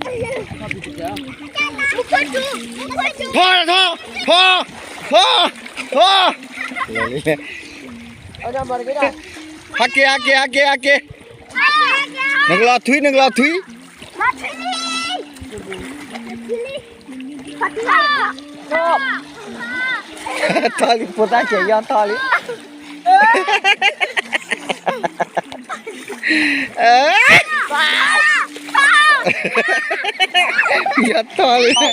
ထီၣ် ထီၣ် ထီၣ် ထီၣ် ထီၣ် ဟးက့ၤ ဟးက့ၤ ဟးက့ၤ ဟးက့ၤ နကလီၤထွံ နကလီၤထွံ ထီၣ်လံ ဖိသၣ်ကဲယီၢ်ထီၣ်လံ ယီၢ်ထီၣ်လ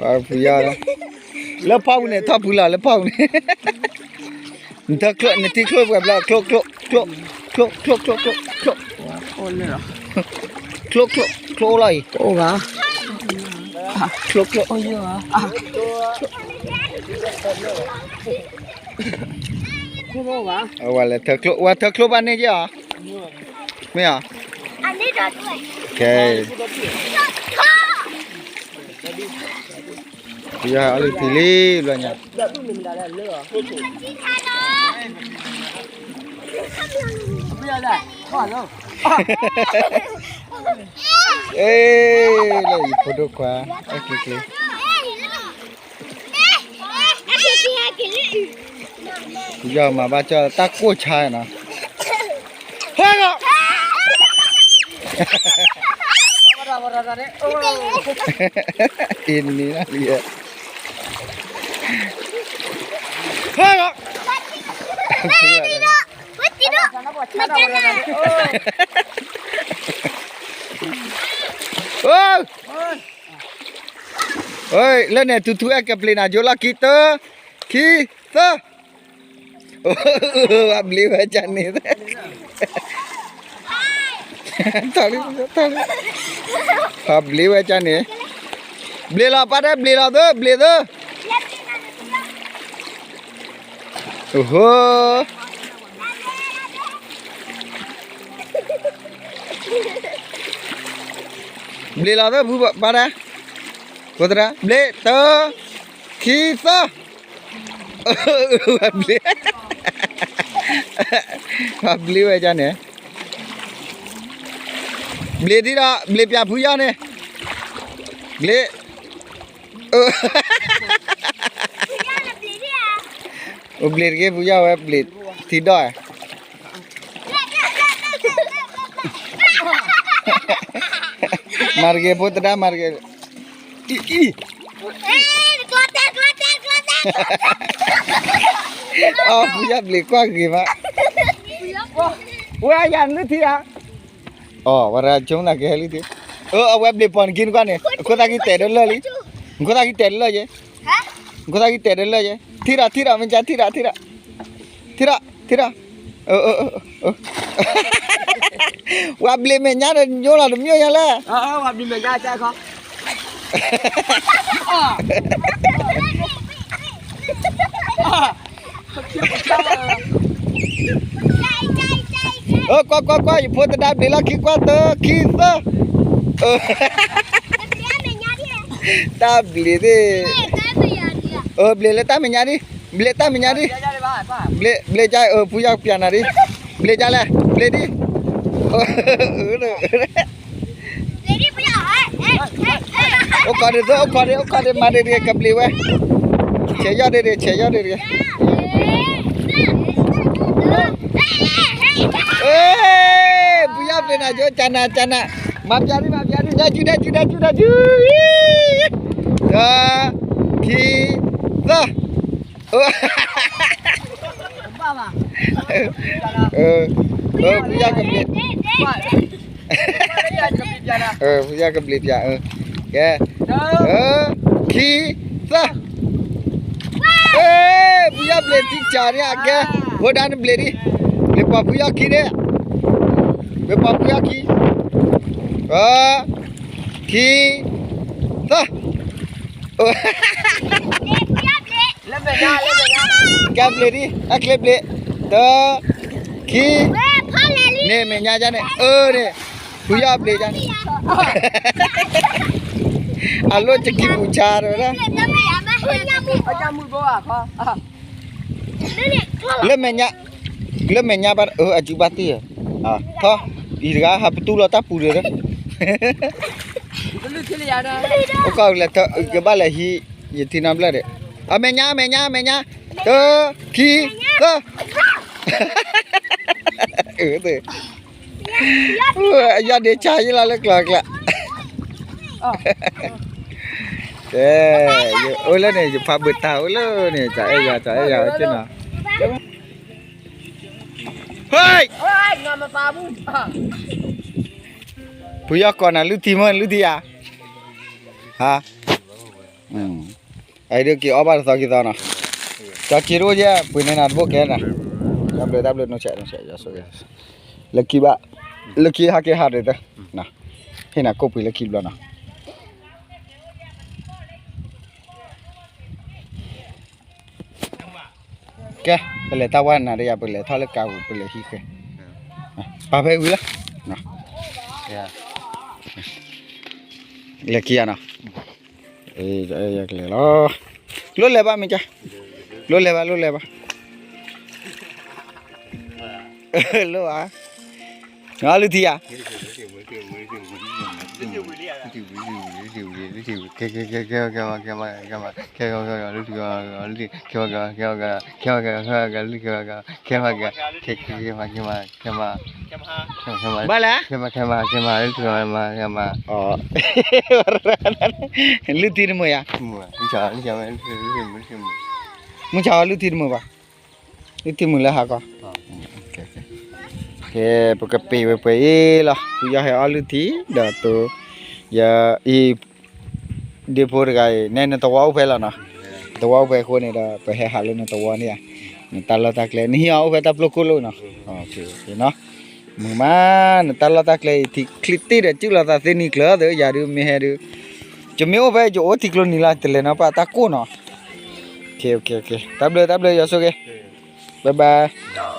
ံ ဖုယီၢ်လီၤ လၢဖီပူၤန့ၣ် ထီၣ်ဖုလီၤ လၢဖီပူၤန့ၣ် နထီၣ်ချိၣ် နထံၣ်ချိၣ်ပှဲၤဘျီ ချိၣ် ချိၣ် ချိၣ် ချိၣ် ချိၣ် ချိၣ် ချိၣ် အိၣ်လၢလီၤ ချိၣ် ချိၣ် ချိၣ်အိၣ်လီၤအံၤ, တအိၣ်ဘၣ်, ချိၣ် ချိၣ်, ဝဲလဲၤထၢချိၣ်, ဝဲထၢချိၣ်ဘၣ်န့ၢ်က့ၤအီၤ, မ့ၢ်အီၤ, ကဲ, ပယီၤအီၣ်လံထံလံ, ဘျီညါ လၢယဖိဒိၣ်ခွါ, အက့ၤက့ၤ, ယမၤဘၣ်ကၠီၣ်တၢ်ကိၢ်ဆါနီၤ, ဟဲလီၤ, အံၤန့ၣ်လံ, ဟဲလီၤ, လၢန့ၣ် ထူထူအဲၣ်ကပျ့ၤနၤယိလီၢ်ခံ တၢ, ခံ, သၢ, ပှၤဘျ့ဝဲကန့ၣ်, ပှၤဘျ့ဝဲကန့ၣ်, ဘျ့လီၤပၢ်တဲ ဘျ့လီၤသၢ ဘျ့သၢ, အိၣ်ဟိ ဘျ့လီၤသၢ ပၢ်တဲ, ဖိသရၣ် ဘျ့ တၢ, ခံ သၢ, ပှၤဘျ့, ပှၤဘျ့ဝဲကန့ၣ်, ဘျ့ဒ်ဒီး ဘျ့ပၠးဖုယီၢ်န့ၣ်, ဘျ့, အိၣ်ဘျ့တက့ၢ် ဖုယီၢ်ဝဲဘျ့ထံဒီၣ်, မၤတဂ့ၤ ဖိသဒါ မၤတဂ့ၤ, အံၤ, အံၤ, အီဖုယီၢ်ဘျ့ကွၢ်ဂ့ၤမး, ဝဲယၤနုၢ်ထံဧါ, အီ ဝဲဒၣ်ကၠိနၤကဟဲလံ, အဝဲဘျ့ပိာ်နခံနကွၢ်န့ၣ် အခိၣ်သၣ်ခံတဲာ်တလၢာ်လံ, အခိၣ်သၣ်ခံတဲာ်တလၢာ်ယဲ, အခိၣ်သၣ်ခံတဲာ်တလၢာ်ယဲ, ထံၣ်ဒီး ထံၣ်ဒီး မ့ၢ်ကထံၣ်ဒီး ထံၣ်ဒီး, ထံၣ်ဒီး ထံၣ်ဒီး, ဝဲဘျ့မဲာ်ညါဒီးညိလီၤတမျိးညါလဲၣ်, ကွၢ်ကွၢ်ကွၢ် ယဖိသဒါဘျ့လီၢ်ခံကွၢ် တၢ ခံ သၢ, တၢ်ဘျ့သ့ၣ်, ဘျ့လၢတၢ်မဲာ်ညါဒံး, ဘျ့တၢ်မဲာ်ညါဒံး, ဘျ့, ဘျ့ကါ ဖုယီၢ်ပျးနၤဒံး, ဘျ့ကါလဲၣ် ဘျ့ဒံး, အိၣ်ခိးဒံးသၢ အိၣ်ခိးဒံး အိၣ်ခိးဒံး မၤဒံးတဂ့ၤ ကဘျ့ဝဲ, ဆဲးယီၢ်ဒံးတဂ့ၤ ဆဲးယီၢ်ဒံးတဂ့ၤ, ဖုယီၢ်ပျ့ၤနၤကၠိ ကနၤ ကနၤ, မၤပျးဒံး မၤပျးဒံး ဒဲကၠူ ဒဲကၠူ ဒဲကၠူ ဒဲကၠူ, တၢ, ခံ, သၢ, ဖုယီၢ်ကဘျ့, ဖုယီၢ်ကဘျ့ပျး, ကဲ, ခံ, သၢ, ဖုယီၢ်ဘျ့ထံကၠးန့ၣ် အကဲ, ဖိဒါန့ၣ်ဘျ့ဒံး, ဘျ့ပိာ်ဖုယီၢ်ခံန့ၣ်, ဘျ့ပိာ်ဖုယီၢ်ခံ, ခံ, သၢ, ကဲဘျ့ဒံး အချ့ဘျ့, တၢ, ခံ, န့ၣ်မဲာ်ညါဒ်န့ၣ်, အၢန့ၣ်, ဖုယီၢ်ဘျ့ဒ်န့ၣ်, အလိၣ်ကကံပူၤဆါတဝဲဒၣ်, လၢမဲာ်ညါ, လၢမဲာ်ညါဘၣ်, အစုဘၣ်သ့ၣ်ဧါ, ထီ, အံၤတဂၤဟးပတူၢ်လီၤတၢ်ပူၤဒီး, အိၣ်ကီၢ်လဲၤထီ, ကဘၣ်လဲၤဟံး, ယထံနီတဘျီဒီး, အမဲာ်ညါ အမဲာ်ညါ အမဲာ်ညါ, တၢ, ခံ, သၢ, အၢ, အယီၢ်ဒ့ဆါယလီၤလၢကျီကျါ, ကဲ, ယအိၣ်လၢန့ၣ် ယဖးဘၢတၢ်အိၣ်လၢန့ၣ် တၢ်အဲၣ်ယၤ တၢ်အဲၣ်ယၤအိၣ်က့နီၤ, ဟဲ, ဖုယီၢ်ကိးနၤ လုၢ်ထံမ့ၢ် လုၢ်ထံယၤ, ဟါ, အဒိးက့ၤအီၣ်ဘၣ်တသီခံသီနီၤ, တၢ်က့ၤတအိၣ်ယဲ ပှ့ၤန့ၢ်နၤတဘိကဲနၤ, တၢ်ဘျုး တၢ်ဘျုး နိဆဲး နိဆဲး, လၢခံဘၣ်, လၢခံဟးက့ၤဟးဒၢးတၢ်, ဟ့ၣ်နၤကိၣ်ပှ့ၤလၢခံဘျီနီၤ. ကဲ, ပလဲၤတၢ်ဝါနၤဒီးယၤ ပလဲၤထီၣ်လၢကါပူၤ ပလဲၤဟံးဃဲၤ, ပာ်ဖဲဝံၤလီၤ, လဲၤခံဂၤနီၤ, ယကလဲၤလီၤ, လိၣ်လဲၤဘၣ်မ့ၢ်ကါ, လိၣ်လဲၤဘၣ် လိၣ်လဲၤဘၣ်, လိၣ်ဧါ, နအီလုၢ်ထံဧါ ဘၣ်လဲၣ်, လုၢ်ထံတမုာ်ဧါ, မုၢ်ဆါအီလုၢ်ထံတမုာ်ဘၣ်, လုၢ်ထံမုာ်လၢဟးကီ, ပကပ့ၤဝဲပှဲၤအံၤလီၤ, ဖုယီၢ်ဟဲအီလုၢ်ထံ ဒီးတိၤ, ယအံၤ ဒ့ဖိတဂၤအံၤ နဲနသဝီအိၣ်ဖဲလီၤနီၤ, သဝီအိၣ်ဖဲအဃိန့ၣ်ဒီး ပဟဲဟးလၢနသဝီန့ၣ်ဧါ, နတၢ်လီၢ်တၢ်ကျဲ နဟံးအီၤအိၣ်ဖဲတၢ်ပျိခိၣ်လိၣ်နီၤ, မုာ်မး, နတၢ်လီၢ်တၢ်ကျဲအံၤ ထံချံတ့ၢ်ဒီး စုၣ်လီၤသးသ့နံၤကျၢၤသ့ ယၤဒုးမ့ၢ်ဟဲဒုး, ယမ့ၢ်အိၣ်ဖဲယအိၣ်ထံကျိနံၤလီၤ တလဲၤနီၤပၢ်တၢ်ကိၢ်နီၤ, တၢ်ဘျုးတၢ်ဘျုး ယွၤဆိၣ်ဂ့ၤ, bye bye.